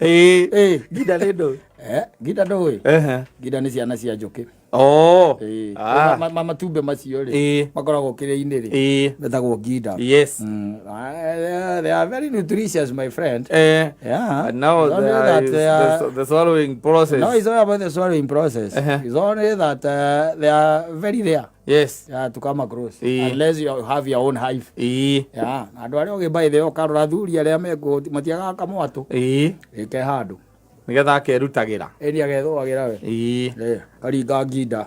Ĩĩ. Ĩĩ. Nginda nĩ ndũ. Eh, nginda ndũĩ? Ehe. Nginda nĩ ciana cia njũkĩ. Oh. Ĩĩ. Ah. Matumbĩ macio rĩ, Ĩĩ. makoragwo kĩrĩa-inĩ rĩ, Ĩĩ. metagwo nginda. Yes. They are very nutritious, my friend. Eh. Yeah. And now It's only there that is they are- the swallowing process. No, it's not about the swallowing process. It's only that they are very rare. Yes. Yeah, to come across. Ĩĩ. Unless you have your own hive. Ĩĩ. Yeah. Na andũ arĩa ogĩ by the way, ũkarora athuri arĩa mekuo matiagaga kamwatũ. Ĩĩ. Ĩke handũ. Nĩgetha akerutagĩra. Ĩni agethũagĩra we. Ĩĩ. Eh, karinga nginda.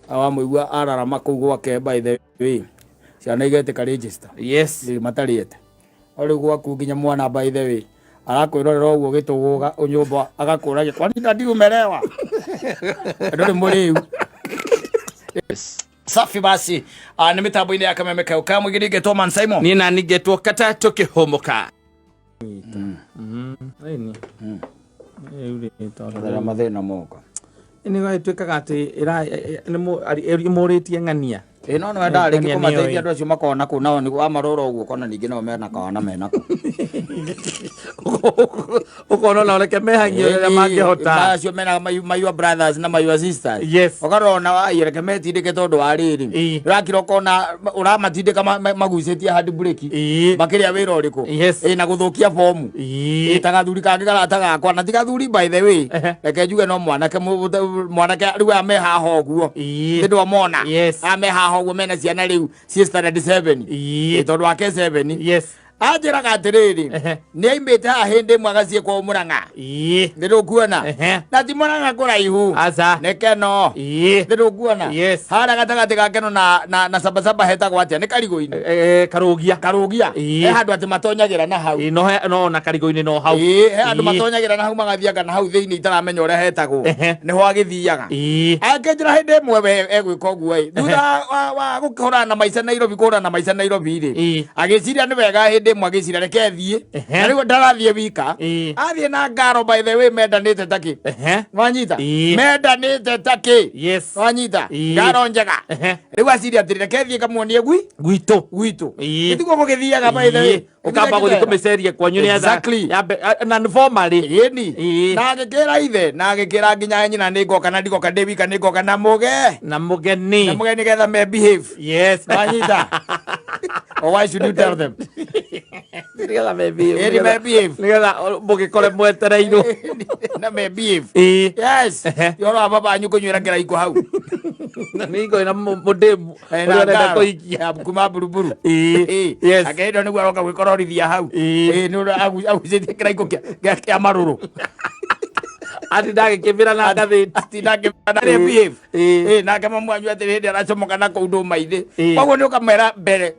Wamũigua ararama kũu gwake by the way. Ciana igetĩka register. Yes. Ĩ, matarĩte. No rĩu gwaku nginya mwana by the way arakwĩrorera ũguo gĩtũgũga nyũmba agakũragia kwani daddy umelewa? Ndũrĩ mũrĩu. Safi basi. Nĩ mĩtambo-inĩ ya Kameme Kau ka mũingĩ ngetwo Man Simon. Niĩ nani ngetwo kata tũkĩhũmũka. Ĩni. Rĩu rĩ, tondũ Rĩrĩa mathĩna moka. Nĩ gagĩtuĩkaga atĩ ĩmũrĩtie ng'ania. Ĩ no nĩwendaga rĩngĩ Ng'ania nĩyo kũmateithia ĩ. andũ acio makoragwo na kũu nao nĩguo wamarora ũguo ũkona ningĩ nao mena kawana menako. Ũkona ona reke mehang'ie ũrĩa mangĩhota. Acio mena my your brothers na my your sisters. Yes. Ũkarora ona wai reke metindĩke tondũ wa rĩrĩ. Ĩ. Ũrakira ũkona ũramatindĩka magucĩtie hand brake. Ĩ. Makĩrĩa wĩra ũrĩkũ? Yes. Ĩ na gũthũkia bomu. Ĩ. Ĩ ta gathuri kangĩ karata gakwa na ti gathuri by the way. Ehe. Reke njuge no mwanake mwanake rĩu aya me haha ũguo. Ĩ. Nĩ ndwamona. Yes. Aya me haha ũguo mena ciana rĩu ciĩ standard 7. Ĩ. Ĩ tondũ wake 7. Yes. Anjĩraga atĩrĩrĩ Ehe. nĩ aimĩte haha hĩndĩ ĩmwe agathiĩ kwao Mũrang'a. Ĩ. Nĩ ndũkuona? Ehe. Na ti Mũrang'a kũraihu. Aca. Nĩ Keno. Ĩ. Nĩ ndũkuona? Yes. Harĩa gatagatĩ ga Keno na Sabasaba hetagwo atĩa? Nĩ Karigũ-inĩ? Eh, Karũgia. Karũgia. Ĩ. He handũ atĩ matonyagĩra na hau. Ĩ, no no na Karigũ-inĩ no hau. Ĩ, he handũ Ĩ. matonyagĩra na hau magathianga na hau thĩinĩ itaramenya ũrĩa hetagwo. Ehe. Nĩho agĩthiaga. Ĩ. Akĩnjĩra hĩndĩ ĩmwe we egwĩka ũguo ĩ. Thutha wa gũkĩhũrana na maica Nairobi kũhũrana na maica Nairobi rĩ. Ĩ. Agĩciria nĩ wega hĩndĩ ĩmwe agĩciria reke thiĩ. Ehe. Na rĩu ndarathiĩ wika. Ĩ. Athiĩ na ngaro by the way mendanĩte takĩ. Ehe. Wanyita? Ĩ. Mendanĩte takĩ. Yes. Wanyita? Ĩ. Ngaro njega. Ehe. Rĩu aciria atĩrĩ reke thiĩ kamuonie gwi Gwitũ. gwitũ. Ĩ. Nĩtiguo gũgĩthiaga by the way. Ĩ. Ũkamba gũthiĩ kũmĩceria kwanyu nĩ Exactly. na nĩ formally. Ĩni. Ĩ. Na agĩkĩra ithe na agĩkĩra nginya nyina nĩ ngoka na ndigoka ndĩ wika nĩ ngoka na mũge. Na mũgeni. Na mũgeni nĩgetha me behave. Yes. Wanyita? Or why should you tell them? Nĩgetha me behave. Ĩni me behave. Nĩgetha mũgĩkore mwetereirwo. Na me behave. Ĩ. Yes. Ehe. Ti ũhoro wa baba wanyu kũnyuĩra kĩraiko hau. Na nĩ ngoĩ na mũndĩmu. Eh, Ũrĩa na ũrenda ngaro. kũhikia. Ya, kuma buruburu. Ĩ. Ĩ. Yes. Akĩhĩndwo nĩguo aroka gwĩkororithia hau. Ĩ. Ĩ, nĩ ũrĩa agucĩtie kĩraiko kĩa marũrũ. Ati ndagĩkĩmĩra na ngathĩti. Atinda akĩmera na Ĩ. behave. Ĩ. Ĩ, nake mamu wanyu atĩ hĩndĩ aracomoka na kũu ndũma-inĩ. Ĩ. Koguo nĩ ũkamwĩra mbere.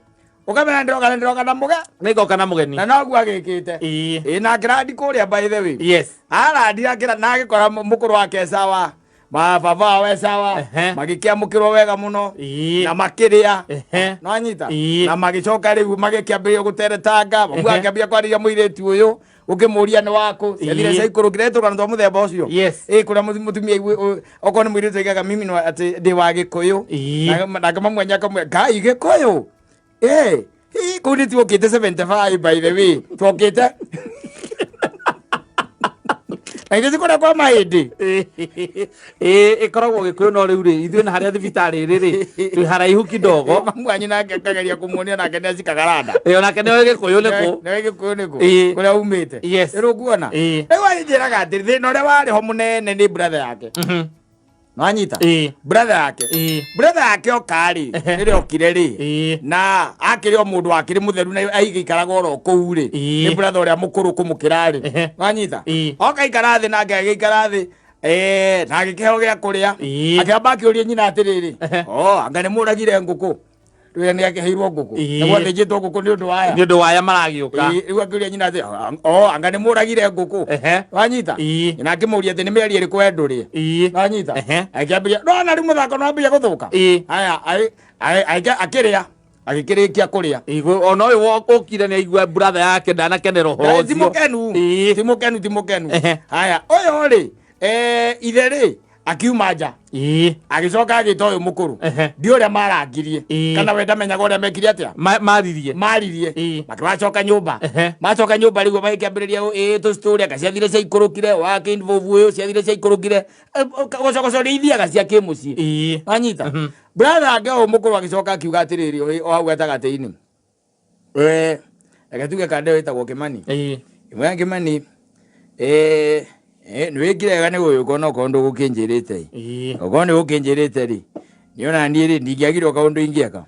Ũkamwĩra ndĩroka na ndĩroka na mũge. Nĩ ngoka na mũgeni. Na noguo agĩkĩte. Ĩ. Ĩ, na akĩrandi kũrĩa by the way. Yes. Arandi akĩra na agĩkora mũkũrũ wake sawa. Ma baba wao e sawa. Ehe. Magĩkĩamũkĩrwo wega mũno. Ĩ. Na makĩrĩa. Ehe. Nwanyita? Ĩ. Na magĩcoka rĩu magĩkĩambĩrĩria gũteretanga. Mamu Ehe. akĩambia kwarĩria mũirĩtu ũyũ. Ũkĩmũria nĩ wakũ. Ciathire Ĩ. ciaikũrũkire tũgano twa mũthemba ũcio. Yes. Ĩ kũrĩa mũtumia okorwo nĩ mũirĩtu aigaga mimi nĩ atĩ ndĩ wa Gĩkũyũ. Ĩ. Nake mamu wanyu akamwĩra Ngai Gĩkũyũ. Ĩ. Ĩ, kũu nĩ tuokĩte 75 by the way. Tuokĩte. Na ithuĩ ti kũrĩa kwa mahĩndĩ. Ĩ, ĩkoragwo Gĩkũyũ no rĩu rĩ ithuĩ na harĩa thibitarĩ ĩrĩ rĩ twĩ haraihu kidogo. Mamu wanyu nake akageria kũmuonia nake nĩ acikaga randa. Ĩ, onake nĩoĩ Gĩkũyũ nĩ kũ. Nĩoĩ Gĩkũyũ nĩ kũ. Ĩ. Kũrĩa umĩte. Yes. Rĩu ũkuona. Ĩ. Rĩu anjĩraga atĩ thĩna ũrĩa warĩ ho mũnene nĩ brother yake. Nwanyita? Ĩ. Brother yake. Ĩ. Brother yake oka rĩ, Ehe. rĩrĩa okire rĩ, Ĩ. na akĩrĩ o mũndũ wakĩrĩ mũtheru na aigĩikaraga oro kũu rĩ, Ĩ. nĩ brother ũrĩa mũkũrũ kũmũkĩra rĩ. Ehe. Nwanyita? Ĩ. Oka ikara thĩ nake agĩikara thĩ. Na agĩkĩheo gĩa kũrĩa. Ĩ. Akĩamba akĩũria nyina atĩrĩrĩ, Ehe. oh, anga nĩ mũragire ngũkũ. Rĩu nĩ akĩheirwo ngũkũ. Ĩ. Nĩguo athĩnjĩtwo ngũkũ nĩ ũndũ wa aya. Nĩ ũndũ wa aya maragĩũka. Ĩ, rĩu akĩũria nyina atĩ, oh, anga nĩ mũragire ngũkũ. Ehe. Wanyita? Ĩ. Nyina akĩmũria atĩ nĩ mĩario ĩrĩkũ wendũrĩe. Ĩ. Wanyita? Ehe. Akĩambĩrĩria, ndona rĩu mũthako nĩ wambĩrĩria gũthũka. Ĩ. Aya, akĩrĩa. Agĩkĩrĩkia kũrĩa. Igũ, ona ũyũ ũkire nĩ aigua brother yake ndanakenera ũhoro Ti ũcio. mũkenu. Ĩ. Ti mũkenu, ti mũkenu. Ehe. Haya, ũyũ rĩ, ithe rĩ, Akiuma nja. Agĩcoka agĩta ũyũ mũkũrũ. Ndi ũrĩa marangirie. Kana we ndamenyaga ũrĩa mekire atĩa. Maririe. Maririe. Makĩmacoka nyũmba. Macoka nyũmba rĩu magĩkĩambĩrĩria ĩ tũstory anga ciathire ciaikũrũkire wakĩinvolve ũyũ ciathire ciaikũrũkire. Gocogoco nĩ ithiaga cia kĩmũciĩ. Wanyita. Brother ake ũyũ mũkũrũ agĩcoka akiuga atĩrĩrĩ o hau gatagatĩ-inĩ. We reke tuge kande wĩtagwo Kĩmani. Ĩmwe Kĩmani nĩ wĩkire wega nĩ gũgĩũka onokorwo ndũgũkĩnjĩrĩte ĩ. Okorwo nĩ gũkĩnjĩrĩte rĩ, nĩ ona niĩ rĩ ndingĩagirwo kaũndũ ingĩeka.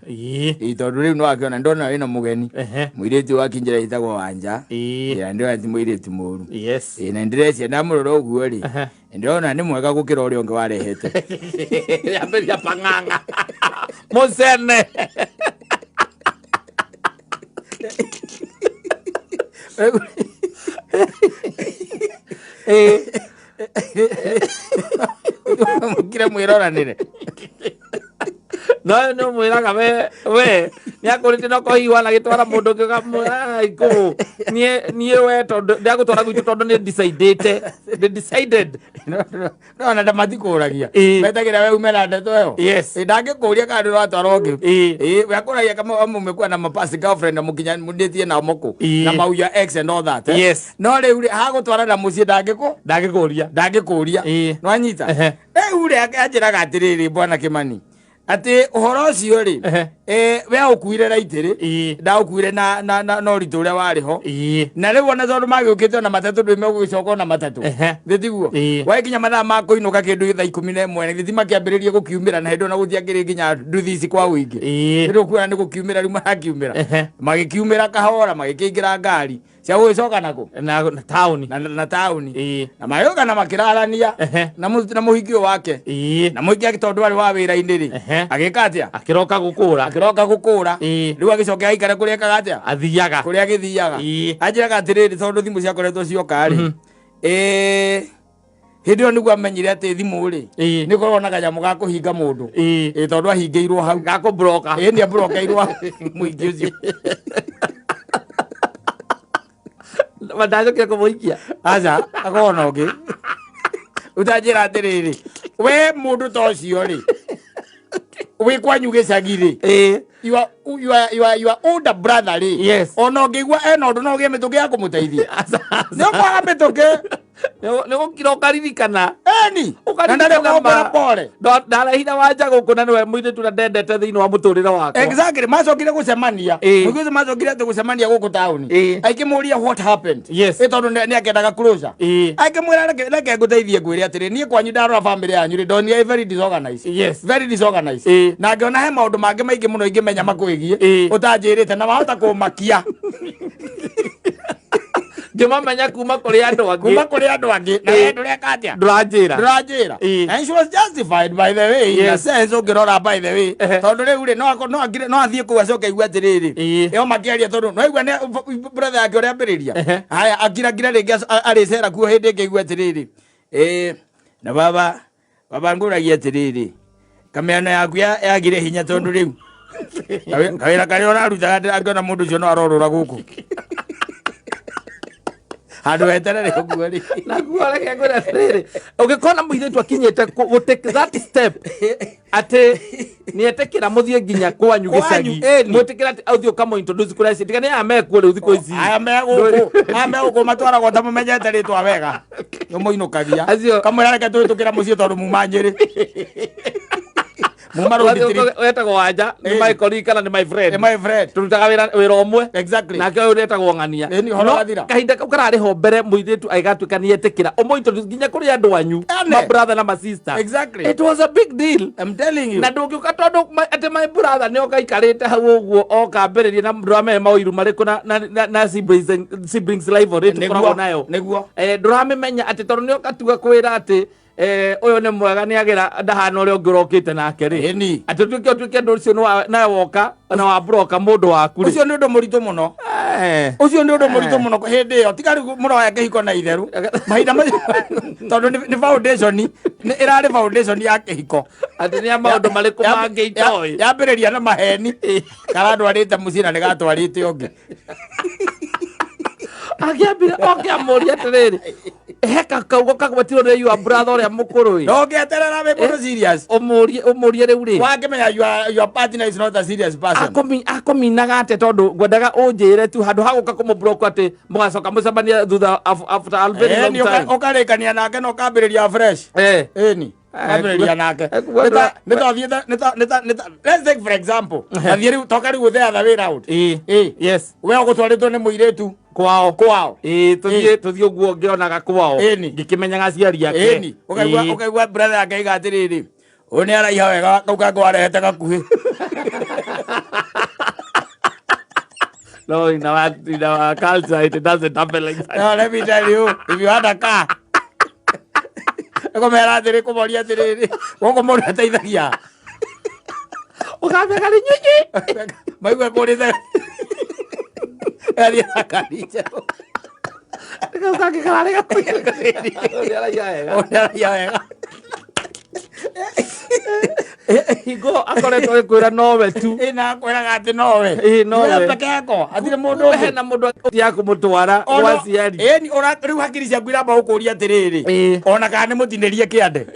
Ĩ tondũ rĩu nĩwakĩona ndona wĩna mũgeni. Mũirĩtu wakĩnjĩra wĩtagwo Wanja. Na ndĩrona ti mũirĩtu mũru. Ĩ na ndĩreciria ndamũrora ũguo rĩ, ndĩrona nĩ mwega gũkĩra ũrĩa ũngĩ warehete. Yambĩrĩria pang'ang'a. Mũcene. Mũkire mwĩroranĩre. No nĩ ũmwĩraga we nĩ akũrĩte no kohi wanagĩtwara mũndũ ũngĩ ũkamwĩra kũ niĩ we tondũ ndagũtwara gwitũ tondũ nĩ decided nĩ decided. No ona ndamatikũragia. Metagĩra we ume na ndeto ĩyo. Yes. Ĩ ndangĩkũria kana ndũratwara ũngĩ. Ĩ we akũragia kama amumekuwa na mapast girlfriend na mũkinyanĩtie nao mũkũ. Na mau your ex and all that. Yes. No rĩu rĩ hagũtwara na mũciĩ ndangĩkũ? Ndangĩkũria. Ndangĩkũria. Nĩwanyita? Rĩu rĩ anjĩraga atĩrĩrĩ bwana Kĩmani. Atĩ ũhoro ũcio rĩ, we ũkuire raiti rĩ, ndaũkuire na na na na ũritũ ũrĩa warĩ ho. Na rĩu ona tondũ magĩũkĩte ona matatũ ndũime gũgĩcoka ona matatũ. Thĩ tiguo? Wagĩkinya mathaa ma kũinũka kĩndũ thaa 11, githĩ ti makĩambĩrĩria gũkiumĩra na hĩndĩ ĩyo na gũtiakĩrĩ nginya nduthi ici kwa ũingĩ. Nĩ ũkuona nĩ gũkiumĩra rĩu marakiumĩra. Magĩkiumĩra kahora magĩkĩingĩra ngari. Cia gũgĩcoka nakũ? Na taũni. Na taũni. Na magĩũka na makĩrarania na mũhiki ũyũ wake. Na mũhiki ake tondũ arĩ wa wĩra-inĩ rĩ, agĩka atĩa? Akĩroka gũkũra. Akĩroka gũkũra. Rĩu agĩcoka aikare kũrĩa ekaga atĩa? Athiaga. Kũrĩa agĩthiaga. Anjĩraga atĩrĩrĩ tondũ thimũ ciakoretwo cioka rĩ, hĩndĩ ĩyo nĩguo amenyire atĩ thimũ rĩ, nĩ ĩkoragwo na kanyamũ ga kũhinga mũndũ. Tondũ ahingĩirwo hau. Ga kũbloka. Nĩ ablokeirwo hau mũingĩ ũcio. Ndacokire kũmũikia. Aca, akorwo na ũngĩ. Ũtanjĩra atĩrĩrĩ, we mũndũ ta ũcio rĩ, wĩ kwanyu gĩcagi rĩ, your older brother rĩ, ona ũngĩigua ena ũndũ no ũgĩe mĩtũkĩ ya kũmũteithia. Nĩ ũkwaga mĩtũkĩ. Nĩ gũkira ũkaririkana. Eni. Na ndarĩ ũkũra pole. Ndarehire Wanja gũkũ na nĩwe mũirĩtu ũrĩa ndendete thĩinĩ wa mũtũrĩre wakwa. Exactly, macokire gũcemania. Mũirĩtu ũcio macokire atĩ gũcemania gũkũ taũni. Akĩmũria what happened. Tondũ nĩ akendaga closure. Akĩmwĩra reke ngũteithie ngwĩre atĩrĩ, niĩ kwanyu ndarora family yanyu rĩ, ndonire very disorganized. Very disorganized. Na ngĩona he maũndũ mangĩ maingĩ mũno ingĩmenya makwĩgiĩ, ũtanjĩrĩte na wahota kũmakia. Ngĩmamenya kuma kũrĩ andũ angĩ. Kuma kũrĩ andũ angĩ. Na we ndũreka atĩa? Ndũranjĩra. Ndũranjĩra. And she was justified by the way. In a sense ũngĩrora by the way. Tondũ rĩu rĩ, no athiĩ kũu acoke aigue atĩrĩrĩ. Ĩyo makĩaria tondũ no aigua nĩ brother yake ũrĩa ambĩrĩria. Haya, akiragira rĩngĩ arĩcera kuo hĩndĩ ĩngĩ aigue atĩrĩrĩ. Na baba ngũragia atĩrĩrĩ. Kamĩano yaku yagire hinya tondũ rĩu. Kawĩra karĩa ũrarutaga angĩona mũndũ ũcio no arorũra gũkũ. Handũ weterere ũguo rĩ. Naguo reke ngwĩre atĩrĩrĩ, ũngĩkona mũirĩtu akinyĩte gũ take that step atĩ nĩetĩkĩra mũthiĩ nginya kwanyu gĩcagi. Mwĩtĩkĩra atĩ ũthiĩ ũkamũ introduce kũrĩa aciari. Tiga nĩ aya mekuo rĩu thikũ ici. Aya me gũkũ, aya me gũkũ matwaragwo ta mũmenyete rĩtwa wega. Nĩmũinũkagia. Acio. Kamwĩra reke tũhĩtũkĩra mũciĩ tondũ muma Nyĩrĩ. Muma road trip. Wetagwo Wanja, nĩ my colleague kana nĩ my friend. Nĩ my friend. Tũrutaga wĩra ũmwe. Exactly. Nake ũyũ wetagwo Ng'ania. Ĩni, ũhoro No, wathira. kahinda kau kararĩ ho mbere mũirĩtu agĩgatuĩka nĩ etĩkĩra. Ũmũ introduce nginya kũrĩ andũ anyu, Ene. ma brother na ma sister. Exactly. It was a big deal. I'm telling you. Na ndũngĩũka tondũ atĩ my brother nĩ oka aikarĩte hau ũguo oka ambĩrĩrie na ndũramenya maũiru marĩkũ na siblings rivalry tũkoragwo nayo. Nĩguo. Ndũramĩmenya atĩ tondũ nĩ oka tuga kwĩra atĩ ũyũ nĩ mwega nĩ agĩra ndahana ũrĩa ũngĩ ũrokĩte nake rĩ. Ĩni. Atĩ ũtuĩke ũndũ ũcio nawe woka na wa broka mũndũ waku rĩ. Ũcio nĩ ũndũ mũritũ mũno. Ũcio nĩ ũndũ mũritũ mũno hĩndĩ ĩyo. Tiga rĩu mũroya kĩhiko na itherũ. Mahinda macio tondũ nĩ foundation, nĩ ĩrarĩ foundation ya kĩhiko. Atĩ nĩ ya maũndũ marĩkũ mangĩ itoĩ. Yambĩrĩria na maheni. Karandwarĩte mũciĩ na nĩgatwarĩte ũngĩ. Akĩambire oke amũrie atĩrĩrĩ, Heka kaugo kagwetirwo nĩ your brother ũrĩa mũkũrũ ĩ. Ndũngĩeterera wĩ mũndũ serious. Ũmũrie rĩu rĩ. Wakĩmenya your partner is not a serious person. Akũminaga atĩa tondũ ngwendaga ũnjĩre tu handũ ha gũka kũmũblock atĩ mũgacoka mũcemanie thutha after a very long time. Ũkarĩkania nake na ũkambĩrĩria fresh. Ĩni. Ambĩrĩria nake. Let's take for example. Athiĩ rĩu toka rĩu the other way round. Yes. We ũgũtwarĩtwo nĩ mũirĩtu kwao. Tũthiĩ ũguo ngĩonaga kwao. Ngĩkĩmenyaga aciari ake. Ĩni. Ũkaigua brother yake aiga atĩrĩrĩ, ũyũ nĩ araiha wega kau kangĩ warehete gakuhĩ. No, in our culture it doesn't happen like that. No, let me tell you, if you had a car, kũmera atĩrĩ kũmoria atĩrĩrĩ gũkũ mũndũ ateithagia ũkambia kari nyinyi maigua kũrĩte athiĩ na kari njerũ kau kangĩ kararĩ gakuhĩ. Ũrĩa araiya wega. Hingo akoretwo agĩkwĩra nowe tu. Ĩ na akwĩraga atĩ nowe. Ĩ nowe. Peke yako hatirĩ mũndũ ũngĩ. Hena mũndũ ya kũmũtwara gwa aciari. Ĩni rĩu hakiri ciaku iramba gũkũria atĩrĩrĩ ona kana nĩ mũtinĩrie kĩande.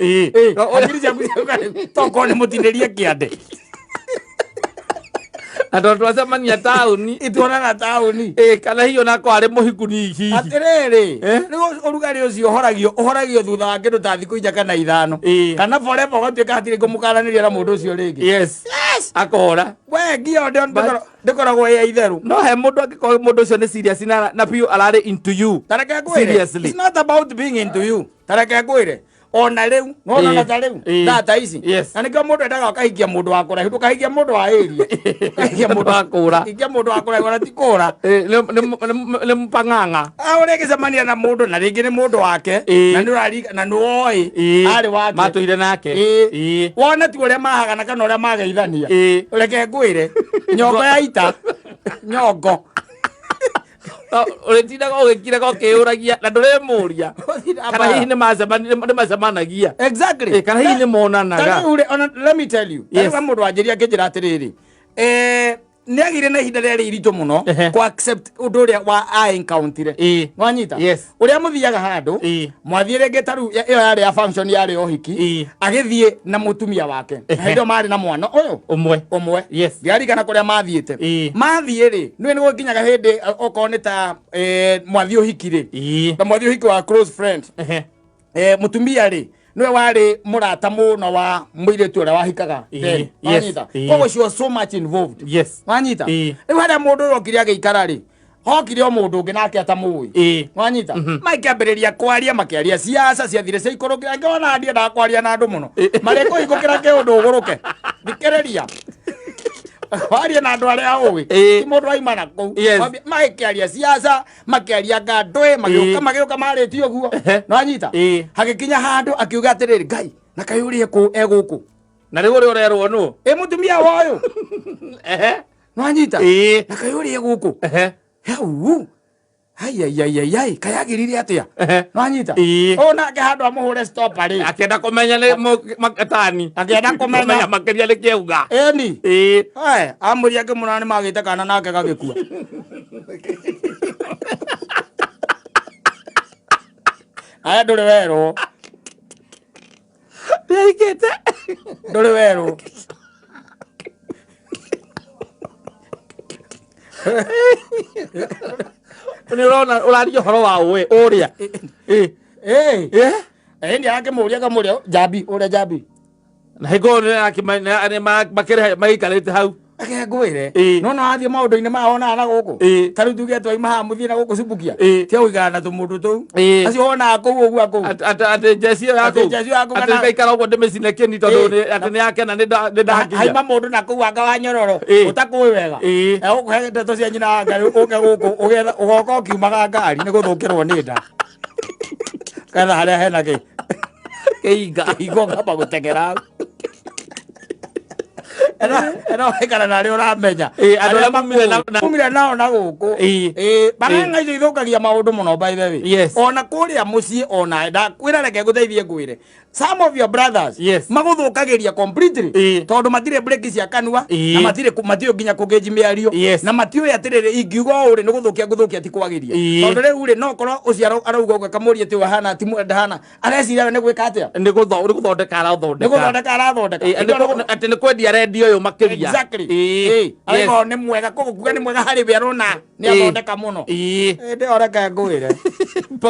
Hakiri ciaku tokorwo nĩ mũtinĩrie kĩande. Na tondũ twacemania taũni. Ituonana taũni. Kana hihi onako arĩ mũhiku ni hihi. Atĩrĩrĩ rĩu ũrugarĩ ũcio ũhoragio thutha wa kĩndũ ta thikũ 4 kana 5. Kana forever ũgatuĩka hatirĩ kũmũkaranĩria na mũndũ ũcio rĩngĩ. Yes. Akora. We ngio ndĩkoragwo ĩ ya itherũ. No he mũndũ angĩkorwo mũndũ ũcio nĩ serious na biũ ararĩ into you. Ta reke ngwĩre. Seriously. It's not about being into you. Ta reke ngwĩre. Ona rĩu nona ta rĩu thaa ici. Na nĩkĩo mũndũ endaga ũkahikia mũndũ wa kũraihu ndũkahikia mũndũ wa area. Ũkahikia mũndũ wa kũra. Hikia mũndũ wa kũraihu ona ti kũra. Nĩ mpang'ang'a. Ũrĩgĩcemania na mũndũ na rĩngĩ nĩ mũndũ wake na nĩ ũrarika na nĩ woĩ arĩ wake. Matũire nake. Wona ti ũrĩa mahagana kana ũrĩa mageithania. Reke ngwĩre nyongo ya ita nyongo. Ũrĩtindaga ũgĩkiraga ũkĩyũragia na ndũrĩmũria kana hihi nĩ macemanagia. Exactly. Kana hihi nĩ monanaga. Let me tell you. Rĩu mũndũ wanjĩria akĩnjĩra atĩrĩrĩ nĩ agĩire na ihinda rĩarĩ iritũ mũno kũ accept ũndũ ũrĩa wa a encounter. Nwanyita? Ũrĩa mũthiaga handũ mwathiĩ rĩngĩ ta rĩu ĩyo yarĩ ya function yarĩ ũhiki agĩthiĩ na mũtumia wake. Hĩndĩ ĩyo marĩ na mwana ũyũ ũmwe. Yes. Ndiarigana kũrĩa mathiĩte. Mathiĩ rĩ nĩwe nĩ gũkinyaga hĩndĩ okorwo nĩ ta mwathiĩ ũhiki rĩ na mwathiĩ ũhiki wa close friend mũtumia rĩ niwe warĩ mũrata mũno wa mũirĩtu ũrĩa wahikaga. Wanyita? Koguo she was so much involved. Yes. Wanyita? Rĩu harĩa mũndũ ũyũ okire agĩikara rĩ hokire o mũndũ ũngĩ nake atamũĩ. Wanyita? Makĩambĩrĩria kwaria makĩaria siasa ciathire ciaikũrũkĩra ngĩona ndiendaga kwaria na andũ mũno. Marĩ kũhingũkĩra kĩũndũ ũgũrũke. Thikĩrĩria. Waria na andũ arĩa ũĩ. Ti mũndũ waima na kũu. Magĩkĩaria siasa makĩaria ngandũ magĩũka marĩtie ũguo. Nwanyita? Hagĩkinya handũ akiuga atĩrĩrĩ Ngai na kaĩ ũrĩa egũkũ. Na rĩu ũrĩa ũrerwo nũ? Ĩ mũtumia wa ũyũ. Nwanyita? Na kaĩ ũrĩa egũkũ. Hau. Ai kaĩ agĩrire atĩa? Nwanyita? Ũyũ nake handũ amũhũre stop rĩ. Akĩenda kũmenya nĩ maketani. Akĩenda kũmenya makĩria nĩ kĩauga. Ĩni. Amũria akĩmũra nĩ magĩte kana nake gagĩkua. Aya ndũrĩ werwo. Nĩahikĩte. Ndũrĩ werwo. Nĩ ũrona ũraria ũhoro wa ũĩ ũrĩa. Ĩni akĩmũria akamũria jambi ũrĩa jambi. Na hingo nĩ makĩrĩ maikarĩte hau. Reke ngwĩre no no athiĩ maũndũ-inĩ maya wonaga na gũkũ ta rĩu tuge twaima haha mũthiĩ na gũkũ Subukia tia gũikara na tũmũndũ tũu acio wonaga kũu ũguo kũu atĩ njeci ĩyo yaku atĩ ngaikara ũguo ndĩmĩcine kĩni tondũ atĩ nĩ yakena nĩ ndakinya haima mũndũ na kũu anga wa nyororo ũtakũĩ wega egũkũhe ndeto cia nyina wa Ngai ũke gũkũ ũgoka ũkiumaga ngari nĩ gũthũkĩrwo nĩ nda ketha harĩa hena kĩ kĩinga kĩinga ũkamba gũteng'era. Eno waikara na arĩa ũramenya. Andũ arĩa mumire mumire nao na gũkũ. Bang'ang'a icio ithũkagia maũndũ mũno, by the way. Ona kũrĩa mũciĩ, ona ndakwĩra, reke ngũteithie ngwĩre, some of your brothers magũthũkagĩria completely tondũ matirĩ breki cia kanua na matirĩ matiũĩ nginya kũgĩnji mĩario na matiũĩ atĩrĩrĩ, ingiuga ũũ rĩ, nĩ gũthũkia ngũthũkia, ti kwagĩria. Tondũ rĩu rĩ, no korwo ũcio arauga ũguo, kamũria atĩ ũyũ ahana ti ndahana, areciria we nĩ gwĩka atĩa? Nĩ gũthondeka Nĩ arathondeka. Gũthondeka arathondeka. Atĩ nĩ kwendia arendia ũyũ makĩria. Exactly. Arauga nĩ mwega, koguo kuga nĩ mwega harĩ we, arona nĩ athondeka mũno. Ĩndĩ o reke ngwĩre.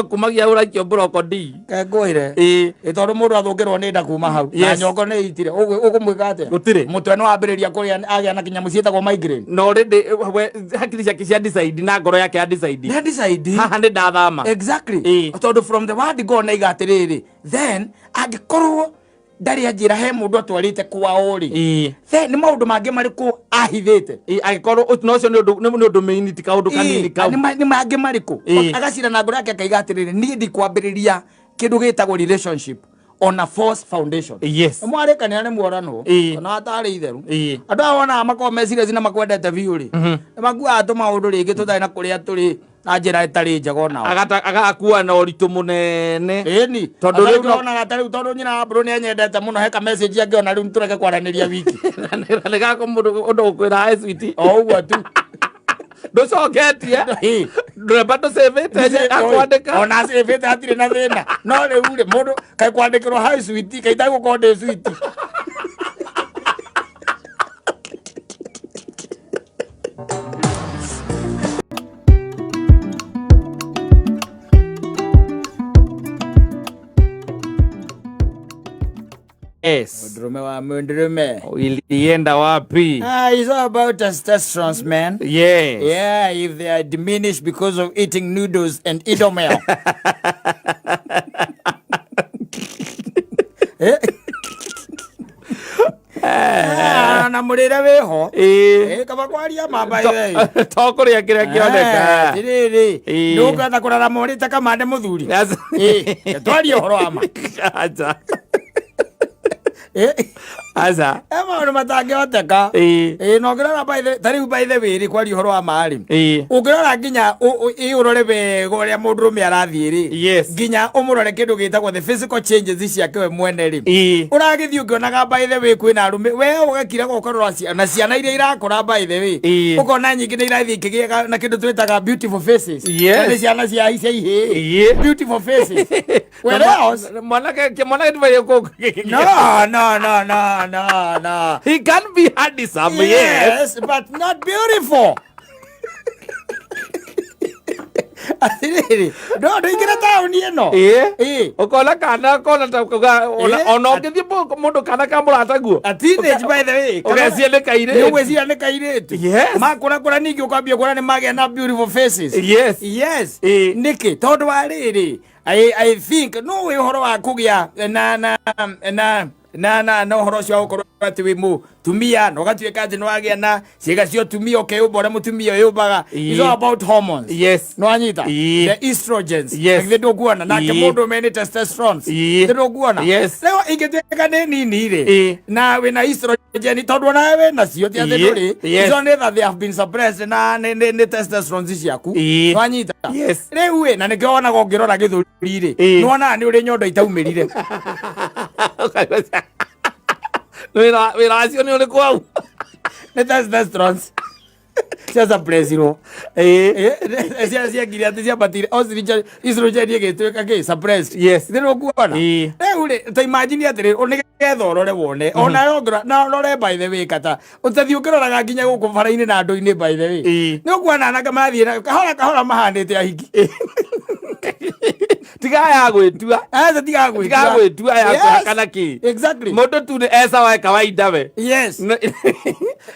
Kumagia ũraikio mburoko D. Ke ngwĩre. Ĩ tondũ mũndũ athũkĩrwo nĩ nda kuma hau na nyongo nĩ itire, ũkũmwĩka atĩa? Gũtirĩ. Mũtwe nĩ wambĩrĩria kũrĩa, agĩa na kĩnyamũ ciĩtagwo migraine. Na already we hakiri ciake cia decide na ngoro yake ya decide. Nĩ decide. Haha nĩ ndathama. Exactly. Tondũ from the word go na iga atĩrĩrĩ, then angĩkorwo ndarĩ anjĩra he mũndũ atwarĩte kwao rĩ, then nĩ maũndũ mangĩ marĩkũ ahithĩte? Angĩkorwo no ũcio nĩ ũndũ mĩini, ti kaũndũ kanini kau. Nĩ mangĩ marĩkũ? Agacira na ngoro yake akaiga atĩrĩrĩ, niĩ ndikwambĩrĩria kĩndũ gĩtagwo relationship on a false foundation. Mwarĩkanĩra nĩ muoranwo ona atarĩ itheru. Andũ aya wonaga makoragwo me serious na makwendete biũ rĩ, nĩ makuaga tũmaũndũ rĩngĩ tũtarĩ na kũrĩa tũrĩ na njĩra ĩtarĩ njega onao. Agakua na ũritũ mũnene. Ĩni. Tondũ rĩu onaga ta rĩu tondũ nyina wa mbũrũ nĩ anyendete mũno, heka message angĩona rĩu tũreke kwaranĩria wiki. Na nĩ gako mũndũ ũndũ ũkwĩra, "Hi, sweetie." O ũguo tu. Ndũcoketie. Ndũremba ndũcĩvĩte akwandĩka. Ona acĩvĩte hatirĩ na thĩna, no rĩu rĩ, mũndũ kaĩ kwandĩkĩrwo "Hi sweetie", kaĩ itagũkorwo ndĩ sweetie? Mũndũrũme wa mũndũrũme. Ilienda wapi? Ah, it's all about testosterone, man. Yeah, if they are diminished because of eating noodles and Indomie. Eh? Ah, na mũrĩre wĩho. Kaba kwaria mamba ĩĩ. To kũrĩa kĩrĩa kĩoneka. Atĩrĩrĩ, nĩ ũkwenda kũrarama ũrĩte kamande mũthuri? Twarie ũhoro wa ma. Aca. Aca. E maũndũ matangĩhoteka. Ĩĩ, na ũngĩrora by the ta rĩu, by the way rĩ, kwaria ũhoro wa ma rĩ, ũngĩrora nginya ĩ ũrore wega ũrĩa mũndũrũme arathiĩ rĩ, nginya ũmũrore kĩndũ gĩtagwo the physical changes ciake we mwene rĩ, ũragĩthiĩ ũkĩonaga, by the way, kwĩna arũme we ũgakiraga ũkarora na ciana iria irakũra, by the way, ũkona nyingĩ nĩ irathiĩ ikĩgĩaga na kĩndũ twĩtaga beautiful faces. Na nĩ ciana cia ihĩĩ. Beautiful faces. Whereas Mwanake tibaye kũ No, no, no, no, no, no. He can be handsome, yes. Yes, but not beautiful. Atĩrĩrĩ, no ndũingĩre taũni ĩno. Ũkona kana kona ta kuga ona ũngĩthiĩ mũndũ kana ka mũrataguo. A teenage, by the way. Ũgeciria nĩ Nĩ kairĩtu. ũgwĩciria nĩ kairĩtu. Makũrakũra ningĩ ũkambia kuona nĩ magĩa na beautiful faces. Yes. Nĩkĩ? Tondũ wa rĩrĩ, I think no wĩ ũhoro wa kũgĩa na ũhoro ũcio wa gũkorwo atĩ wĩ mũtumia na ũgatuĩka atĩ nĩ wagĩa na ciĩga cia ũtumia, ũkeyũmba ũrĩa mũtumia ũyũmbaga. It's all about hormones. Nĩ wanyita? The estrogens. Githĩ ndũkuona nake mũndũ nĩ testosterones? Githĩ ndũkuona? Yes. Rĩu ingĩtuĩka nĩ nini rĩ, na wĩna estrogen, tondũ onawe wĩ nacio, ti atĩ ndũrĩ. It's only that they have been suppressed na nĩ testosterones ciaku. Nĩ wanyita? Yes. Rĩu ĩ, na nĩkĩo wonaga ũngĩrora gĩthũri rĩ, nĩ wonaga nĩ ũrĩ nyondo itaumĩrire. Wĩra wacio nĩ ũrĩkũ hau? Nĩ testosterones cia suppressirwo. Ciangire atĩ ciambatire estrogen ĩgĩtuĩka kĩ suppressed. Nĩ ũkuona? Rĩu rĩ, ta imagine atĩrĩ, nĩgetha ũrore wone ona ũngĩrora na ũrore, by the way, kata ũtathiĩ ũkĩroraga nginya gũkũ bara-inĩ na andũ-inĩ, by the way, nĩ ũkuona anake marathiĩ na kahora kahora mahanĩte ahiki. Tiga ya gwĩtua. Aca, tiga gwĩtua. Tiga gwĩtua ya kũhakana kĩ. Mũndũ tu nĩ esawa kawaida we.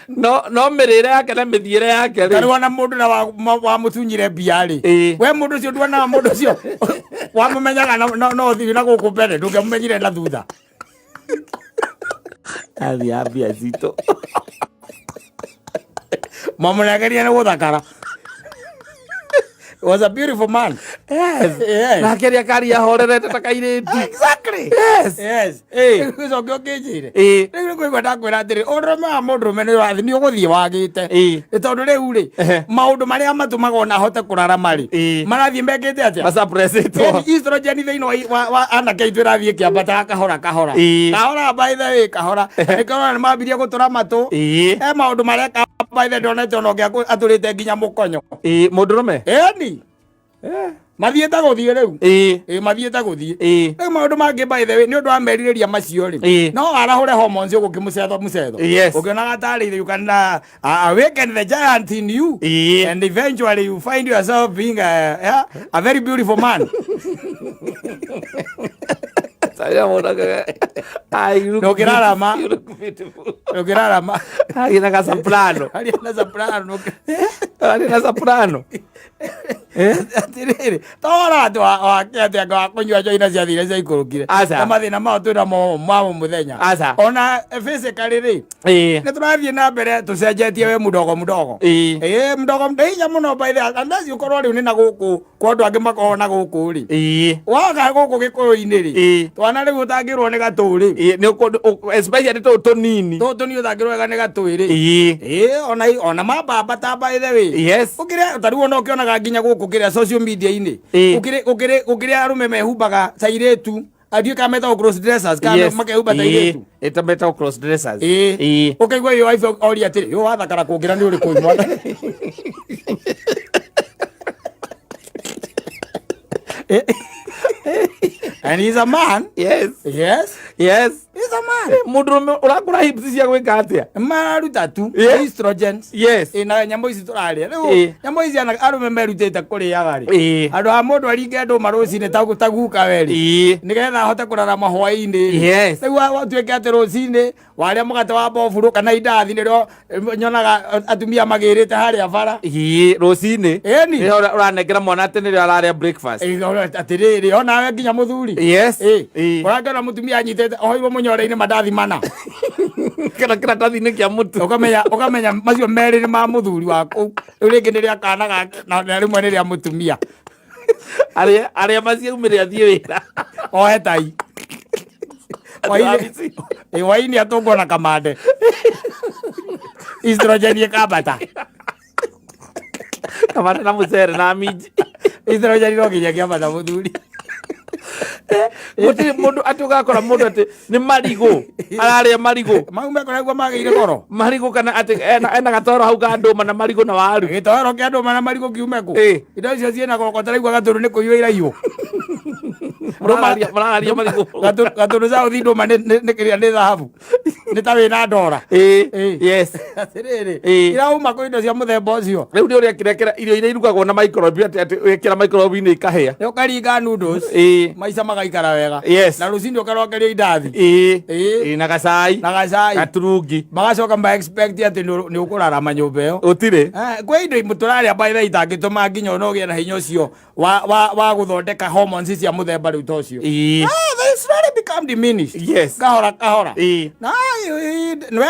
No mĩrĩre yake na mĩthiĩre yake rĩ. Tarĩ wona mũndũ na wamũtunyire mbia rĩ, we mũndũ ũcio nduonaga mũndũ ũcio wamũmenyaga no ũthiĩ na gũkũ mbere, ndũngĩamũmenyire na thutha. Athiĩ mbia citũ. Mamũnengeria nĩ gũthakara. Was a beautiful man. Yes. Yes. Nake rĩa karia horerete ta kairĩtu. Exactly. Yes. Yes. Ĩĩ. Ũcoke ũkĩnjĩre. Ĩĩ. Rĩu nĩ kũigua ndakwĩra atĩrĩ, ũndũrũme wa mũndũrũme nĩ ũrathiĩ nĩ ũgũthiĩ wagĩte. Ĩĩ. Nĩ tondũ rĩu rĩ, Ehe. maũndũ marĩa matũmaga ona ahote kũrarama rĩ, Ĩĩ. marathiĩ mekĩte atĩa? Masapresĩtwo. Yaani estrogen thĩinĩ wa anake aitũ ĩrathiĩ ĩkĩambataga kahora kahora. Ĩĩ. Kahora by the way, kahora. Nĩkĩo ũrona nĩ mambirie gũtũra matũ. Ĩĩ. He maũndũ mareka by the way ndonete ona ũngĩ atũrĩte nginya mũkonyo. Ĩĩ, mũndũrũme. Ĩni. Mathiĩte gũthiĩ rĩu. Ĩĩ. Ĩĩ, mathiĩte gũthiĩ. Ĩĩ. Rĩu maũndũ mangĩ by the way nĩ ũndũ wa merirĩria macio rĩ, Ĩĩ. no arahũre hormones ũgũkĩmũcetho mũcetho. Yes. Ũkĩonaga tarĩ you can awaken the giant in you. Ĩĩ. And eventually you find yourself being a very beautiful man. Saria mũndũ I look Ndũngĩrarama. beautiful. You look beautiful. Ũkĩrarama. Arĩ na gasoprano. Arĩ na soprano. Arĩ na soprano. Atĩrĩrĩ, tora atĩ wake atĩ anga wa kũnyua njohi na ciathire ciaikũrũkire. Aca. Na mathĩna mao twĩna mo ma o mũthenya. Aca. Ona physically rĩ, Ĩĩ. nĩ tũrathiĩ na mbere tũcenjetie we mdogo mdogo. Ĩĩ. Ĩĩ, mdogo nĩ hinya mũno by the way, unless ũkorwo rĩu nĩ na gũkũ kwa andũ angĩ makoragwo na gũkũ rĩ. Ĩĩ. Waga gũkũ gĩkũyũ-inĩ rĩ, Ĩĩ. twana rĩu ũtangĩrwo nĩ gatũ rĩ. Ĩĩ, nĩ especially tũtũ tũnini. Tũtũ nĩ ũtangĩrwo wega nĩ gatũ rĩ. Ĩĩ. Ĩĩ, ona mambamba ta by the way. Yes. Ũkĩrĩa ta rĩu ona ũkĩonaga nginya gũkũ kĩrĩa social media-inĩ. Ĩĩ. Gũkĩrĩ arũme mehumbaga ta airĩtu. Andiũ kana metagwo cross dressers kana Yes. makehumba ta Ĩĩ. airĩtu. Ĩta metagwo cross dressers. Ĩĩ. Ĩĩ. Ũkaigua ĩyo wife oria atĩrĩ, "Yo wathakara kũngĩra nĩ ũrĩkũ mwana?" And he's a man. Yes. Yes. Yes. He's a man. Mũndũrũme ũrakũra hips cia gwĩka atĩa? Mararuta tu Yeah. estrogens. Yes. Ĩ, na nyamũ ici tũrarĩa rĩu Ĩ. nyamũ ici arũme merutĩte kũrĩaga rĩ Ĩ. handũ ha mũndũ aringe ndũma rũcinĩ ta guka we rĩ Ĩĩ. nĩgetha ahote kũrarama hwaĩ-inĩ rĩ. Yes. Rĩu watuĩke atĩ rũcinĩ warĩa mũgate wa boburũ kana indathi nĩrĩo nyonaga atumia magĩrĩte harĩa bara. Ĩĩ, rũcinĩ. Ĩni. Nĩrĩo ũranengera mwana atĩ nĩrĩo ararĩa breakfast. Ĩ, atĩrĩrĩ onawe nginya mũthuri. Yes. Ĩ, Ĩ. ũrakĩona mũtumia anyitĩte ohoirwo mũnyore-inĩ mandathi mana. Kana kĩratathi-inĩ kĩa mũtu. Ũkamenya macio merĩ nĩ ma mũthuri waku. Rĩu rĩngĩ nĩ rĩa kana gake na rĩmwe nĩ rĩa mũtumia. Arĩa maciaumĩre athiĩ wĩra. Ohe tai. Hwaĩ-inĩ atũngwo na kamande. Estrogen ĩkambata. Kamande na mũcere na minji. Estrogen no nginya kĩambata mũthuri. Gũtirĩ mũndũ atĩ ũgakora mũndũ atĩ nĩ marigũ. Ararĩa marigũ. Mau mekoragwo magĩire goro. Marigũ kana atĩ ena gatoro hau ka ndũma na marigũ na waru. Gĩtoero kĩa ndũma na marigũ kiume kũ? Ĩ. Indo icio ciĩna goro taraigua gatũrũ nĩ kũiywo iraiywo. Mũrararia marigũ. Gatũrũ South ndũma nĩ kĩrĩa nĩ thahabu. Nĩ ta wĩna ndora. Ĩ. Ĩ. Yes. Atĩrĩrĩ. Ĩ. Irauma kũ indo cia mũthemba ũcio? Rĩu nĩ ũrĩa kĩrekera irio iria irugagwo na microwave atĩ wekĩra microwave-inĩ ikahĩa. Nĩ ũkaringa noodles. Ĩ. Maica magaikara wega. Yes. Na rũcinĩ ũkarokeria indathi. Ĩ. Ĩ. Ĩ, na gacai. Na gacai. Gaturungi. Magacoka ma expect atĩ nĩ ũkũrarama nyũmba ĩyo. Ũtirĩ. Kwĩ indo tũrarĩa by the way itangĩtũma nginya ona ũgĩe na hinya ũcio wa gũthondeka hormones cia mũthemba rĩu ta ũcio. Ĩ. They slowly become diminished. Yes. Kahora kahora. Ĩ. Na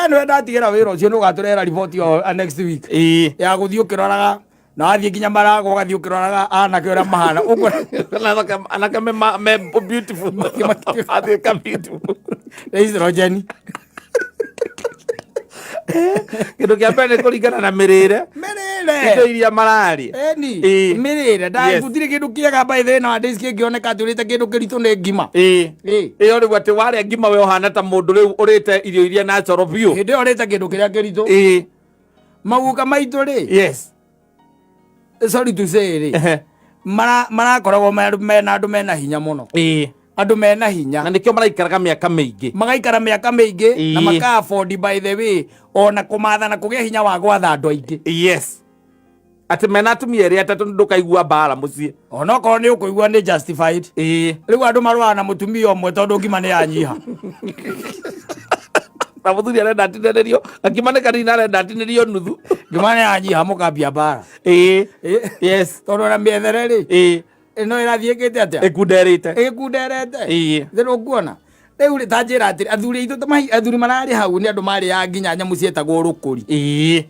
nĩwe ndatigĩra wĩra ũcio nĩ ũgatũrehera riboti ĩyo next week. Ĩ. Ya gũthiĩ ũkĩroraga na wathiĩ nginya marago ũgathiĩ ũkĩroraga anake ũrĩa mahana. Anake me beautiful. Anake beautiful. Estrogen. Kĩndũ kĩa mbere nĩ kũringana na mĩrĩre. Mĩrĩre. Indo iria mararĩa. Eni. Ĩ. Mĩrĩre. Yes. Gũtirĩ kĩndũ kĩega by the way nowadays kĩngĩoneka atĩ ũrĩte kĩndũ kĩritũ nĩ ngima. Ĩ. Ĩ. Ĩyo rĩu atĩ warĩa ngima we ũhana ta mũndũ rĩu ũrĩte irio iria natural biũ. Hĩndĩ ĩyo ũrĩte kĩndũ kĩrĩa kĩritũ. Ĩ. Maguka maitũ rĩ. Yes. Sorry to say rĩ. Marakoragwo mena andũ mena hinya mũno. Ĩ. Andũ mena hinya. Na nĩkĩo maraikaraga mĩaka mĩingĩ. Magaikara mĩaka mĩingĩ na Ĩ. maka afford by the way ona kũmatha na kũgĩa hinya wa gwatha andũ aingĩ. Yes. Atĩ mena atumia erĩ atatũ ndũkaigua mbara mũciĩ. Onokorwo nĩ ũkũigua nĩ justified. Ĩ. Rĩu andũ marũaga na mũtumia ũmwe tondũ ngima nĩ yanyiha. Na mũthuri arenda atinĩrĩrio, ngima nĩ kanini arenda atinĩrio nuthu. Ngima nĩ yanyiha mũkambia mbara. Ĩ. Ĩ. Yes. Tondũ ona mĩethere rĩ. Ĩ. Ĩno ĩrathiĩ ĩkĩte atĩa? Ĩkunderete. Ĩkunderete. Ĩ. Thĩ ndũkuona. Rĩu rĩ, ta njĩra atĩrĩ, athuri aitũ ta athuri mararĩ hau nĩ andũ marĩaga nginya nyamũ ciĩtagwo rũkũri.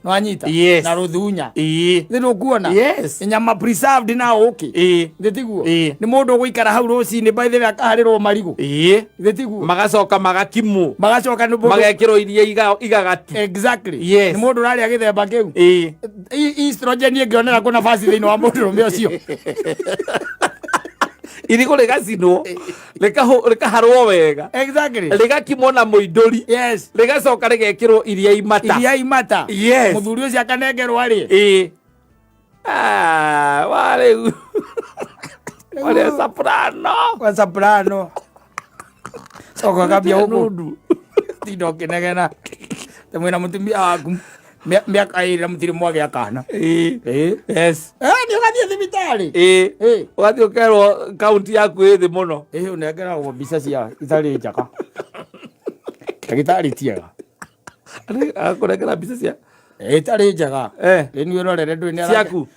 Nĩwanyita? Yes. Na rũthunya. Nĩ ndũkuona? Yes. Nyama preserved na ũkĩ. Nĩ tiguo? Nĩ mũndũ ũgũikara hau rũcinĩ, by the way, akaharĩrwo marigũ. Nĩ tiguo? Magacoka magakimwo. Magacoka nĩ mũndũ Magekĩrwo iria igagatu. Exactly. Yes. Nĩ mũndũ ũrarĩa gĩthemba kĩu. Estrogen ĩngĩonera kũ nafasi thĩinĩ wa mũndũrũme ũcio? Irigũ rĩgacinwo, rĩkaharwo wega. Exactly. Rĩgakimwo na mũindũri. Yes. Rĩgacoka rĩgekĩrwo iria imata. Iria imata. Yes. Mũthuri ũcio akanengerwo arĩe. Ah, wa rĩu. Warĩa soprano. Kwa soprano. Coka kambia gũkũ. Nundu. Tinda ũkĩnegena. Ta mwĩna mũtumia waku mĩaka ĩrĩ na mũtirĩ mwagĩa kana. Yes. Nĩ ũgathiĩ thibitarĩ. Ũgathiĩ ũkerwo kaunti yaku ĩ thĩ mũno. Ũnengeragwo mbica cia itarĩ njega. Ndagĩtarĩ ti ega. Akũnengera mbica cia? Itarĩ njega. Ĩ nĩ ũrorere ndũĩ nĩ Ciaku?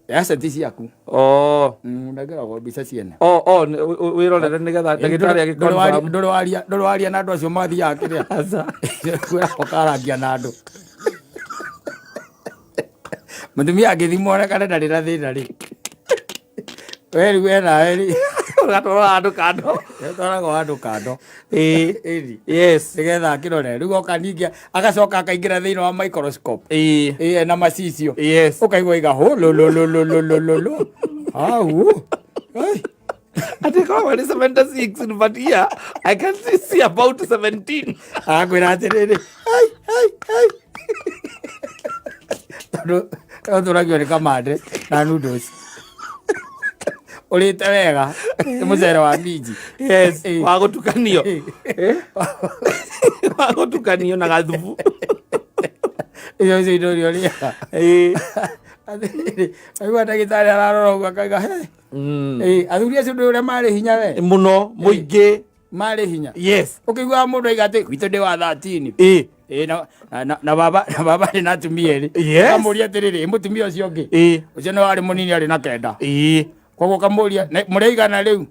Aca ti ciaku. Oh. Ũnengeragwo mbica ciene. Oh, oh, wĩrorere nĩgetha ndagĩtarĩ agĩ confirm. Ndũrĩ waria, ndũrĩ waria na andũ acio mathiaga kĩrĩa. Aca. Kwĩra ũkarangia na andũ. Mũtumia angĩthimwo onekane ndarĩ na thĩna rĩ. We rĩu we nawe rĩ. Ũgatwarwo handũ kando. Ũgatwaragwo handũ kando. Ĩni. Yes. Nĩgetha akĩrore. Rĩu oka ningĩ agacoka akaingĩra thĩinĩ wa microscope. Ena macicio. Yes. Ũkaigua iga hũ lũ lũ lũ lũ lũ lũ lũ lũ. Au. Ai. Ati koragwo nĩ 76, but here I can see about 17. Agakwĩra atĩrĩrĩ, ai, ai, ai. Tondũ ũtũragio nĩ kamande na noodles. Ũrĩte wega, nĩ mũcere wa minji. Yes, wa gũtukanio. Wa gũtukanio na gathubu. Icio icio indo iria ũrĩaga. Atĩrĩrĩ, aigua ndagĩtarĩ ararora ũguo akauga, he. Athuri acio ndũĩ ũrĩa marĩ hinya we? Mũno, mũingĩ. Marĩ hinya. Yes. Ũkĩiguaga mũndũ aiga atĩ gwitũ ndĩ wa 13. Na baba, na baba arĩ na atumia erĩ. Yes. Ũkamũria atĩrĩrĩ, mũtumia ũcio ũngĩ? Ũcio nĩ warĩ mũnini arĩ na 9. Koguo ũkamũria, mũrĩ aigana rĩu?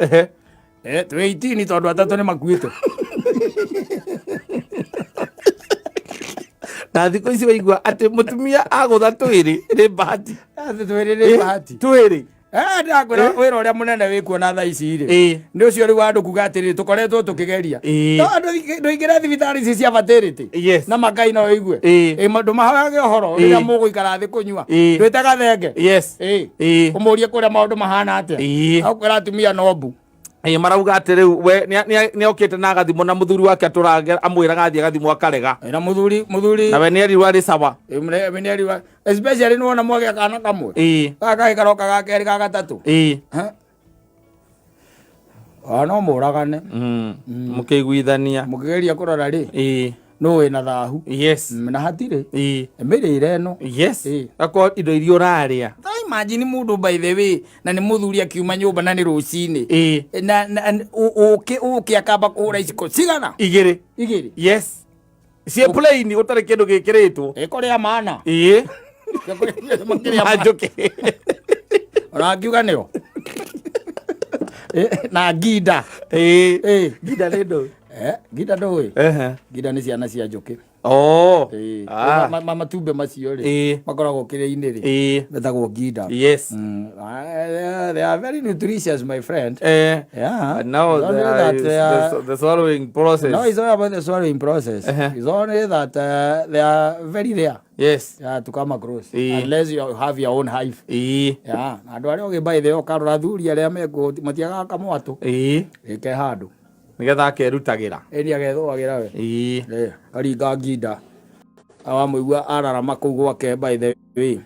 Twĩ 18 tondũ atatũ nĩ makuĩte. Na thikũ ici waigua atĩ mũtumia agũtha twĩrĩ nĩ bahati. Atĩ twĩrĩ nĩ bahati. Twĩrĩ. Ndakwĩra wĩra ũrĩa mũnene wĩkuo na thaa ici rĩ. Nĩ ũcio rĩu andũ kuga atĩrĩrĩ, tũkoretwo tũkĩgeria. No andũ ndũingĩre thibitarĩ ici cia fertility. Yes. Na makai no ũigue. Ndũmahoyage ũhoro rĩrĩa mũgũikara thĩ kũnyua. Ndwĩte gathenge. Yes. Ũmũrie kũrĩa maũndũ mahana atĩa. Akwĩra atumia no mbu. Marauga atĩ rĩu we nĩ okĩte na agathimwo na mũthuri wake atũrange amwĩraga athiĩ agathimwo akarega. Na mũthuri. Na we nĩ erirwo arĩ sawa. We nĩ erirwo, especially nĩ wona mwagĩa kana kamwe. Gaka gagĩ karoka ga kerĩ ga gatatũ. Ha? No mũragane. Mũkĩiguithania. Mũkĩgeria kũrora rĩ. Nũ wĩna thahu. Yes. Na hatirĩ. Mĩrĩre ĩno. Yes. Akorwo indo iria ũrarĩa. Ta imagine mũndũ by the way, na nĩ mũthuri akiuma nyũmba na nĩ rũcinĩ. Na ũkĩ akamba kũhũra iciko cigana? Igĩrĩ. Igĩrĩ. Yes. Ciĩ plain gũtarĩ kĩndũ gĩkĩrĩtwo. Ĩkũrĩa mana. Makĩrĩa mana. Njũkĩ. Ona angiuga nĩo. Na nginda. Nginda nĩ ndũĩ. Nginda ndũĩ. Nginda nĩ ciana cia njũkĩ. Oh. Matumbĩ macio rĩ, makoragwo kĩrĩa-inĩ rĩ, metagwo nginda. Yes. They are very nutritious, my friend. Yeah. And now It's only there that is they are the swallowing process. No, it's all about the swallowing process. It's only that they are very rare. Yes. Yeah, to come across. Unless you have your own hive. Yeah. Na andũ arĩa ũngĩ by the way, ũkarora athuri arĩa mekuo, matiagaga kamwatũ. Ĩke handũ. Nĩgetha akerutagĩra. Ĩni agethũagĩra we. Karinga nginda. Wamũigua ararama kũu gwake by the way.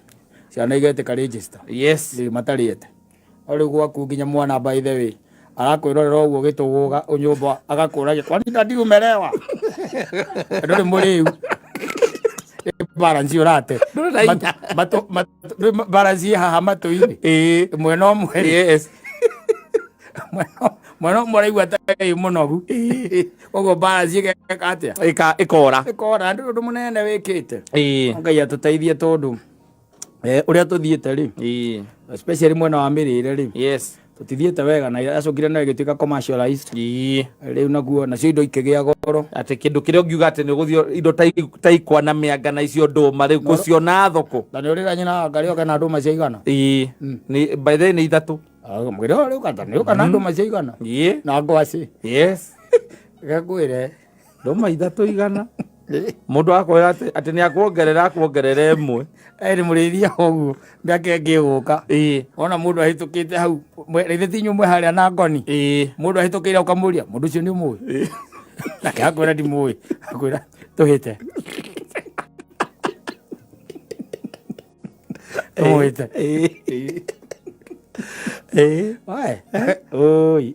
Ciana igetĩka register. Yes. Rĩ, matarĩte. No rĩu gwaku nginya mwana by the way. Arakwĩrorera ũguo gĩtũgũga nyũmba agakũragia kwani ndadi umelewa? Ndũrĩ mũrĩu. Balance ũrate. Ndũrĩ na hinya. Balance ĩ haha matũ-inĩ. Mwena ũmwe rĩ. Yes. Mwena ũmwe ũraigua ta wĩ mũnogu. Koguo balance ĩgeka atĩa? Ĩkora. Ĩkora, ndũrĩ ũndũ mũnene wĩkĩte. Ngai atũteithie tondũ, ũrĩa tũthiĩte rĩ. Especially mwena wa mĩrĩre rĩ. Yes. Tũtithiĩte wega na yacokire nayo ĩgĩtuĩka commercialized. Rĩu naguo nacio indo ikĩgĩa goro. Atĩ kĩndũ kĩrĩa ũngiuga atĩ nĩ ũgũthiĩ indo ta ikwa na mĩanga na icio ndũma rĩu gũciona thoko. Na nĩ ũrĩra nyina wa ngarĩ oke na ndũma cia igana. Ĩĩ. Nĩ by the way nĩ ithatũ. Mwĩre rĩu kata nĩ ũka na ndũma cia igana. Na ngwacĩ. Yes. Gakwĩre. Ndũma ithatũ igana. Mũndũ akwĩra atĩ nĩ akuongerera akuongerera ĩmwe. Ĩ nĩ mũrĩithia ũguo mĩaka ĩngĩ ĩgũka. Wona mũndũ ahĩtũkĩte hau, rĩthĩ ti inyuĩ mwĩ harĩa na ngoni. Mũndũ ahĩtũkĩire ũkamũria, mũndũ ũcio nĩ ũmũĩ? Nake akwĩra ndimũĩ. Akwĩra tũhĩte. Tũmũhĩte. Ĩĩ. Wae. Oi.